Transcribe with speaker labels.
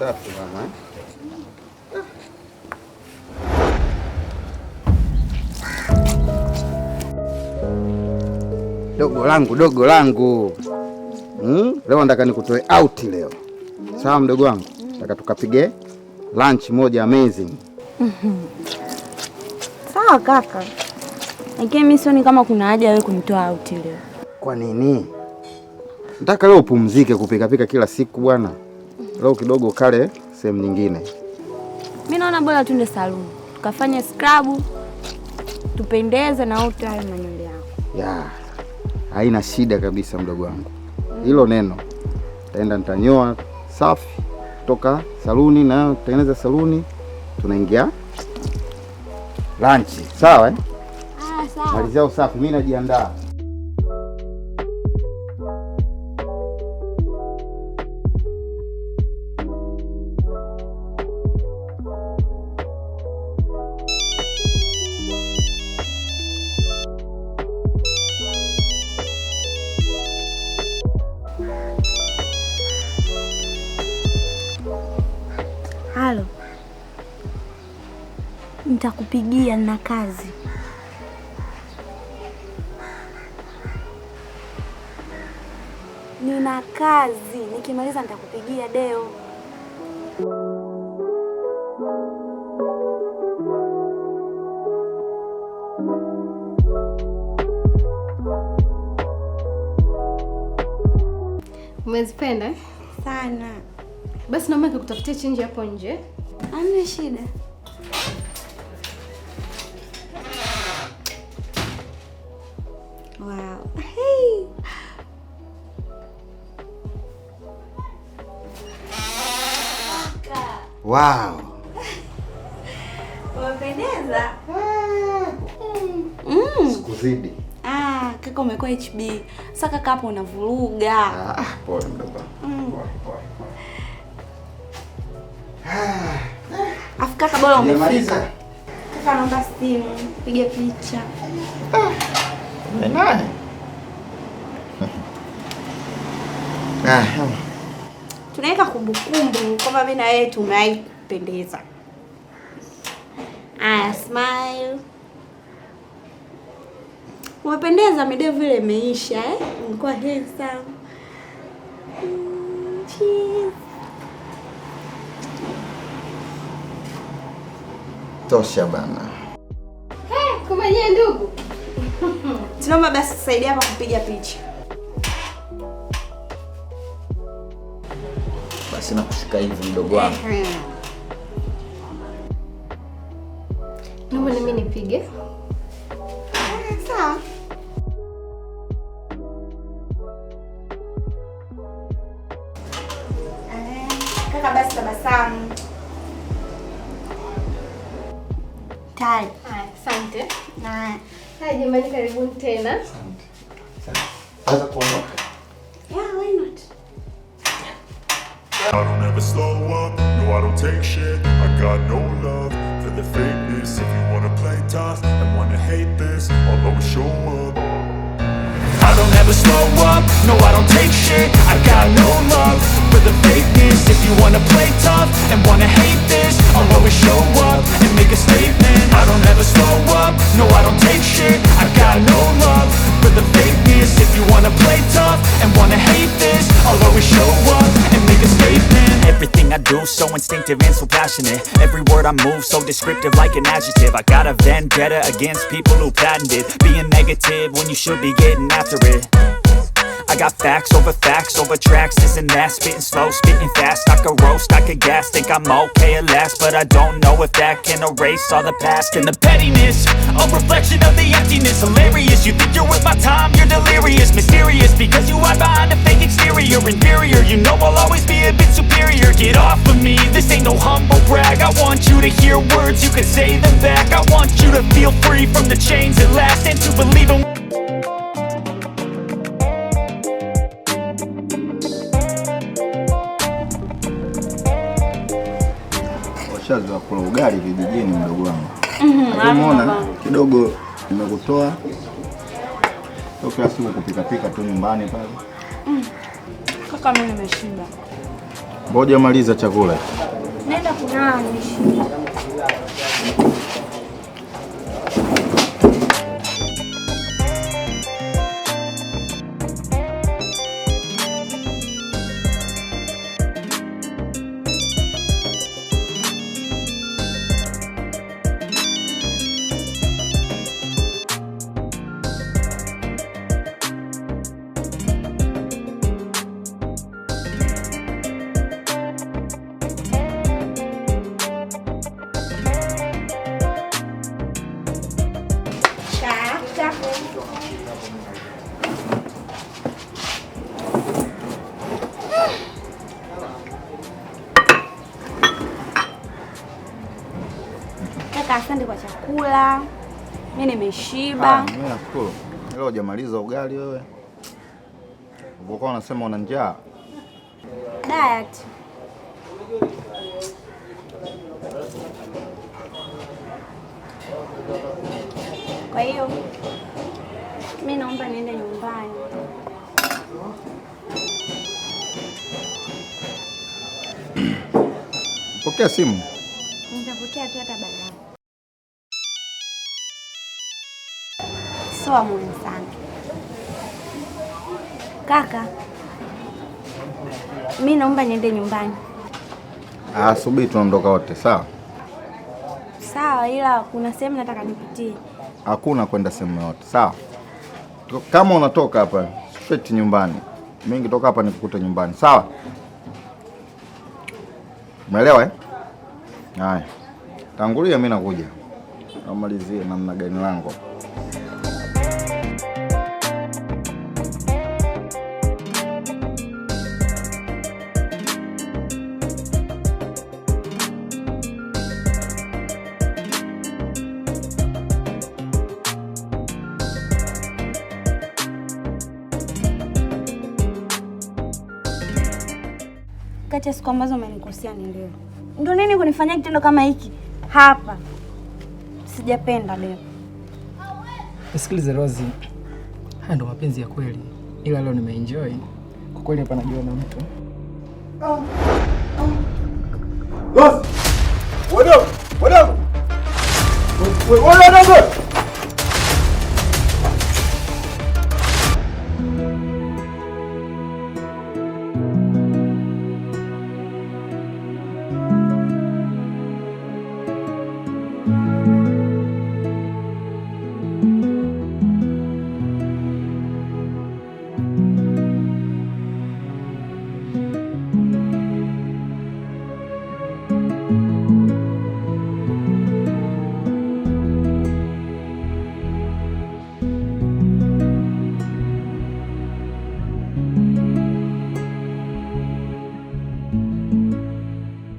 Speaker 1: Safi mama. Eh? Dogo langu, dogo langu. Leo nataka nikutoe out leo. Sawa mdogo wangu? Nataka tukapige lunch moja amazing.
Speaker 2: Sawa kaka. Lakini mimi sioni kama kuna haja wewe kunitoa out leo.
Speaker 1: Kwa nini? Nataka leo upumzike kupika pika kila siku bwana. Leo kidogo kale sehemu nyingine.
Speaker 2: Mimi naona bora tuende saluni. Tukafanye scrub, tupendeze na utoe manywele yako.
Speaker 1: Ya. Haina shida kabisa mdogo wangu. Hilo neno. Taenda nitanyoa safi kutoka saluni na tengeneza saluni, tunaingia lunch. Sawa eh?
Speaker 2: Ah, sawa.
Speaker 1: Malizia usafi, mimi najiandaa.
Speaker 2: Halo. Nitakupigia na kazi. Nina kazi, nikimaliza nitakupigia Deo.
Speaker 3: Umezipenda eh?
Speaker 2: Sana.
Speaker 3: Basi naomba nikutafutie change hapo nje.
Speaker 2: Hamna shida. Wow. Hey.
Speaker 1: Wow.
Speaker 2: Umependeza.
Speaker 1: Sikuzidi.
Speaker 2: Ah, kaka umekuwa HB. Sasa kaka hapo unavuruga.
Speaker 1: Ah, pole mdogo. Pole, pole.
Speaker 2: Afu kaka bora umefika.
Speaker 1: Nimemaliza.
Speaker 2: Kaka naomba simu, piga picha.
Speaker 1: Naye. Ah,
Speaker 2: Tunaweka kumbukumbu kwamba mimi na wewe tumewahi kupendeza. Aya, smile. Umependeza, midevu ile imeisha eh? Umekuwa handsome. Cheese.
Speaker 1: Tosha bana.
Speaker 3: Hey, kumbe nyie ndugu.
Speaker 2: Tunaomba basi tusaidia hapa kupiga picha.
Speaker 1: Basi nakushika hivi mdogo wangu.
Speaker 3: Naomba na mimi nipige.
Speaker 2: Sawa. Kaka basi tabasamu. Tayari.
Speaker 3: Haya, asante.
Speaker 2: Na
Speaker 3: Haya jamani, karibuni tena.
Speaker 1: Asante. Sasa kuondoka.
Speaker 2: yeah, why not?
Speaker 4: I don't ever slow up, no I don't take shit. I got no love for the fakeness. If you wanna play tough and wanna hate this, I'll always show up.
Speaker 5: I don't ever slow up, no I don't take shit. I got no love for the fakeness. If you wanna play tough and wanna hate this, I'll always show up and make a statement. I don't ever slow up, no I don't take shit. I got no love for the fakeness. If you wanna play tough and wanna hate this, I'll always show up and make a statement.
Speaker 6: Everything I do, so instinctive and so passionate. Every word I move, so descriptive like an adjective. I got a vendetta against people who patented being negative when you should be getting after it. I got facts over tracks, this and that. Spitting slow, spitting fast, I could roast, I could gas. Think I'm okay at last, but I don't know if that can erase all the past and the pettiness, a reflection of the emptiness. Hilarious, you think you're worth my time, you're delirious. Mysterious, because you hide behind a fake exterior. Inferior, you know I'll always be a bit superior. Get off of me, this ain't no humble brag. I want you to hear words, you can say them back. I want you to feel free from the chains at last, and to believe in
Speaker 1: Washazoea kula ugali vijijini mdogo wangu. Umeona kidogo nimekutoa. Sio kila siku kupika pika tu nyumbani pale.
Speaker 2: Kaka mimi nimeshiba.
Speaker 1: Ngoja maliza chakula.
Speaker 2: Naenda kunawa nishibe. Kaka, asante kwa chakula. Mimi nimeshiba.
Speaker 1: Mimi nashukuru. Leo hujamaliza ugali wewe. Ulikuwa unasema una njaa.
Speaker 2: Diet. Kwa hiyo mimi naomba niende nyumbani.
Speaker 1: Pokea simu.
Speaker 2: Nitapokea tu hata baadaye. Sio muhimu sana. Kaka, mimi naomba niende nyumbani.
Speaker 1: Ah, subiri tunaondoka wote, sawa?
Speaker 2: Sawa, ila kuna sehemu nataka nipitie.
Speaker 1: Hakuna kwenda sehemu yoyote, sawa? Kama unatoka hapa straight nyumbani. Mimi nikitoka hapa nikukute nyumbani, sawa? Umeelewa eh? Haya. Tangulia, mimi nakuja. Namalizie namna gani lango.
Speaker 2: Kati ya siku ambazo umenikosea ni leo. Ndio nini kunifanyia kitendo kama hiki hapa? Sijapenda leo.
Speaker 7: Nisikilize Rozi, haya ndo mapenzi ya kweli, ila leo nimeenjoy kwa kweli. Hapa najua na mtu
Speaker 1: Rozi!